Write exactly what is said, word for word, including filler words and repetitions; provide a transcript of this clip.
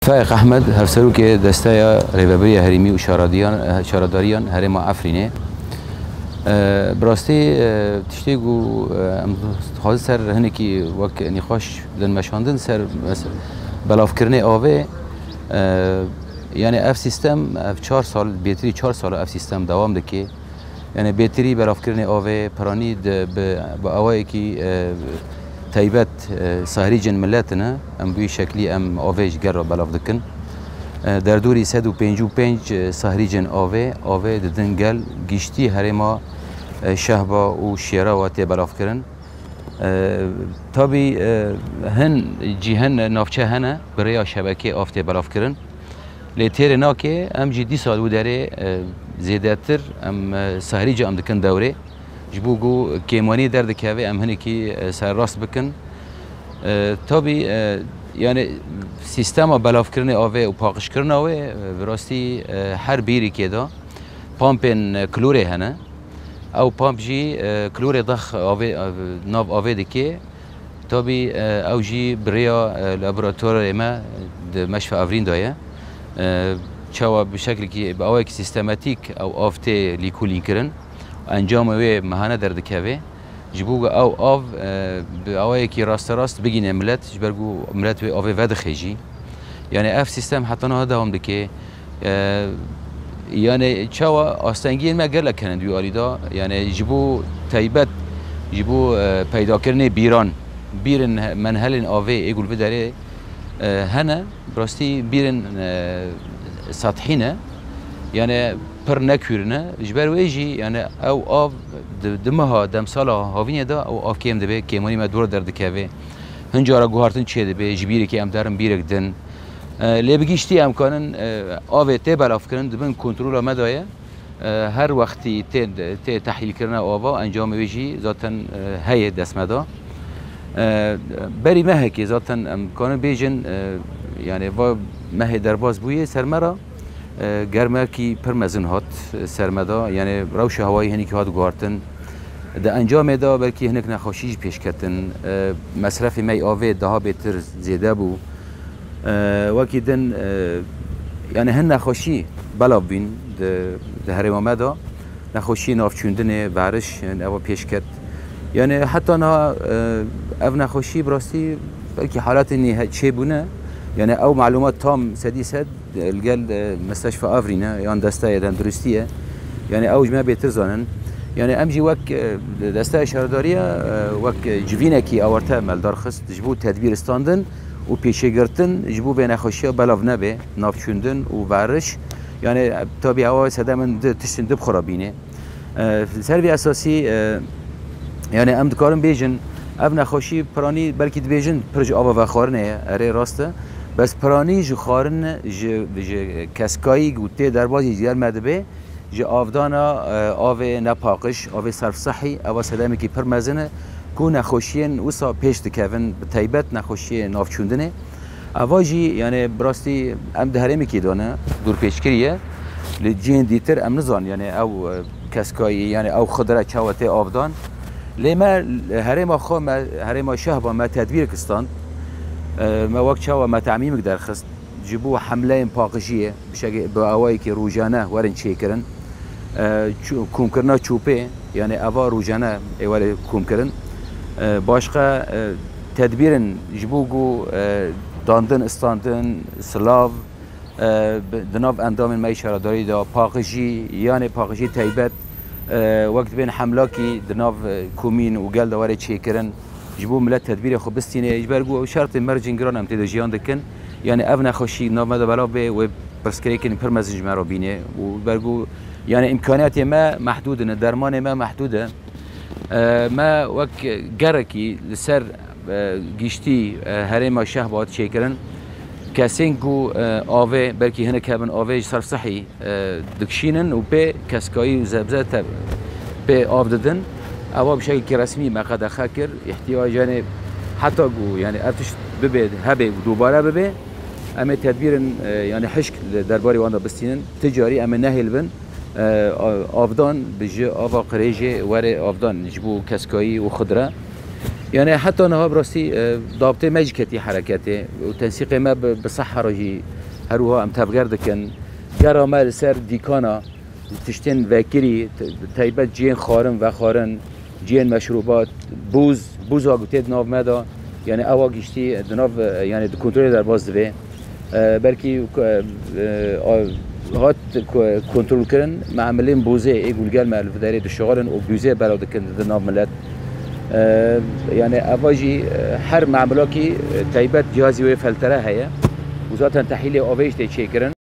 Faîq Ehmed, hevserokê Desteya Rêveberiya Herêmî û Şaradariyan, Şaradariyan Herêma Efrînê. E, bi rastî, e, tiştê ku, e, em dixwazin ser hinekî wek nîqaş din meşandin ser mes-, belavkirinê avê, e, yani ev sîstem, ev çar sal, bêtirî çar sal ev sîstem dewam dike. Yani bêtirî belavkirinê avê piranî di, bi, bi awayekî, e, taybet, e, sahrîcên milet ne. Em bi wî şeklî em avê ji gel re belav dikin. E, derdorî sed û pêncî û pênc, e, sahrîcên avê, avê didin gel giştî herêma, e, Şehba û Şêrawa tê belavkirin. E, tabî, e, hin cî, hin navçe hene, bi rêya şebekê av tê belavkirin. Lê têrê nake, em jî dîsa wî derê, e, zêdetir em, e, sahrî cem dikin dewrê. Ji bo ku kêmanî derdikeve, em hinekî, e, serrast bikin. E, tabî, e, yani sîstema belavkirinê avê û paqijkirina wê, e, bi rastî, e, her bîrîkê de pampên, e, klorê hene. Ew pamp jî, e, klorê dex avê, e, nav avê dike. Tabî, e, ew jî bi rêya, e, laboratuwarê me di Meşfa Evrîn de ye. E, çawa bi şeklekî, bi awayekî sîstematîk ew av tê lîkolînkirin, encamê wê mehane derdikeve. Ji bo ku ew av, e, bi awayekî rasterast bigîne milet, ji ber ku milet wê avê vedixê jî. Yani ev sîstem heta niha dewam dike. E, yani çawa astengiyên me gelek hene di wî alî de. Yani ji bo taybet, ji bo, e, peydakirinê bîran, bîrin he-, menhelên avê ê ku li vê derê, e, hene, bi rastî bîrin, e, sethî ne. Yani pir nekûr ne. Ji ber wê jî yani ew av di, di meha demsala havînê de ew av kêm dibe, kêmanî me dûr derdikeve. Hin cara guhartin çêdibe, ji bîrekê em derin bîrek din. E, lê bi giştî em kanin, e, avê tê belavkirin, di bin kontrola me de ye. E, her wextî tê, tê tehlîlkirina ava, encamê wê jî zaten, e, heye dest me de. E, berî mehekê zaten em kanin bêjin, e, yani va mehê derbas bûye ser me re, e, germekî pir mezin hat ser me de. Yani rewşa hewayî hinekî hat guhartin. Di encamê de belkî hinek nexweşî jî pêş ketin. E, mesrefê me yê avê daha bêtir zêde bû. E, wekî din, e, yani hin nexweşî belav bîn di, di herêma me de. Nexweşiyê navçûndinê, veriş, yani eva pêş ket. Yani heta niha, e, ev nexweşî bi rastî belkî halatê nîhe çêbûne. Yani ew malûmat tam sedî sed, e, li gel, e, Mesteşfa Avrî ne, yan Desteya Tenduristî ye. Yani ew ji me bêtir zanin. Yani em jî wek, e, Desteya Şaredarî ye, e, wek, e, civînekî awarte me li dar xist ji bo tedbîr standin û pêşêgirtin ji bo vê nexweşiya belav nebe, navçûndin û veriş. Yani, e, tabî ewa sedemên di tiştên di bi xwe re bîne. E, ser vî esasî, e, yani em dikarin bêjin, ev nexweşî piranî belkî dibêjin pir ji ava vexwarinê ye, erê rast e. Bes piranî ji xwarin, ji, ji keskayî ku tê derbazî ji gel me dibe, ji avdana, e, avê nepaqij, avê serfsehî, eva sedemekî pir mezin e, ku nexweşiyên wisa pêş dikevin, bi taybet nexweşiyê navçûndinê. Eva jî, yani, bi rastî em di herêmekî de ne, dûrpêçkirî ye. Li cihên dîtir em nizanin, yani, ew, e, keskayî, yani, ew xidre çawa tê avdan. Lê me, herêma xwe, me, herêma Şehba me tedbîrek stand. E, me wek çawa me temîmek derxist. Ji bo hemleyên paqijiyê, bi şekê-, bi awayekî rojane werin çêkirin. E, çû-, komkirina çûpê, yani eva rojane ê were komkirin. E, başqa, e, tedbîrin ji bo ku, e, dandin, istandin, silav, e, bi, di nav endamên me yê şaredarî de paqijî, yanê paqijî taybet, e, wek dibên hemlakî di nav, e, komîn û gel de were çêkirin. Ji bo milet tedbîrê xwe bistîne, ji ber ku ew şertên mercên giran em tê de jiyan dikin. Yani ev nexweşî nav me de belav bê, wê pirsgirêkên pir mezin ji me re bîne û ber ku, yani îmkaniyatê me mehdûd in, dermanê me mehdûd e. E, me wek gerekî li ser, e, giştî, e, herêma Şehba hat çêkirin. Kesên ku, e, avê, belkî hinek hebin avê ji ser sihî, e, dikişînin û pê keskayî û zebze te-, pê av didin. Ewa bi şekilkî resmî me qedexe kir. Îhtiyac, yani, heta ku, yani, ev tişt bibe, hebe û dubare bibe, em ê tedbîrin, e, yani, hişk li derbarê wan de bistînin. Ti carî em ê nehêlbin, e, a-, avdan bi ji ava qirêjê were avdan ji bo keskayî û xidre. Yani heta niha bi rastî, e, dabtê me jî ketî hereketê û tensîqê me bi, bi Sehra jî her wiha em tevger dikin. Gera me li ser dîkana tiştên vekirî, te-, teybet cihên xwarin, vexwarin, cihên meşrûbat, bûz, bûza ku tê di nav me de, yani ewa giştî di nav, e, yani di kontrolê derbas dibe. E, belkî, e, e, a-, hat ko-, kontrolkirin, me emelên bûzê ê ku li gel me li vê derê dişixulin û bûzê belav dikin di nav milet. E, yani eva jî, e, her memlakî, e, teybet cihazî wê feltere heye û zaten tehlîlê avê jî tê çêkirin.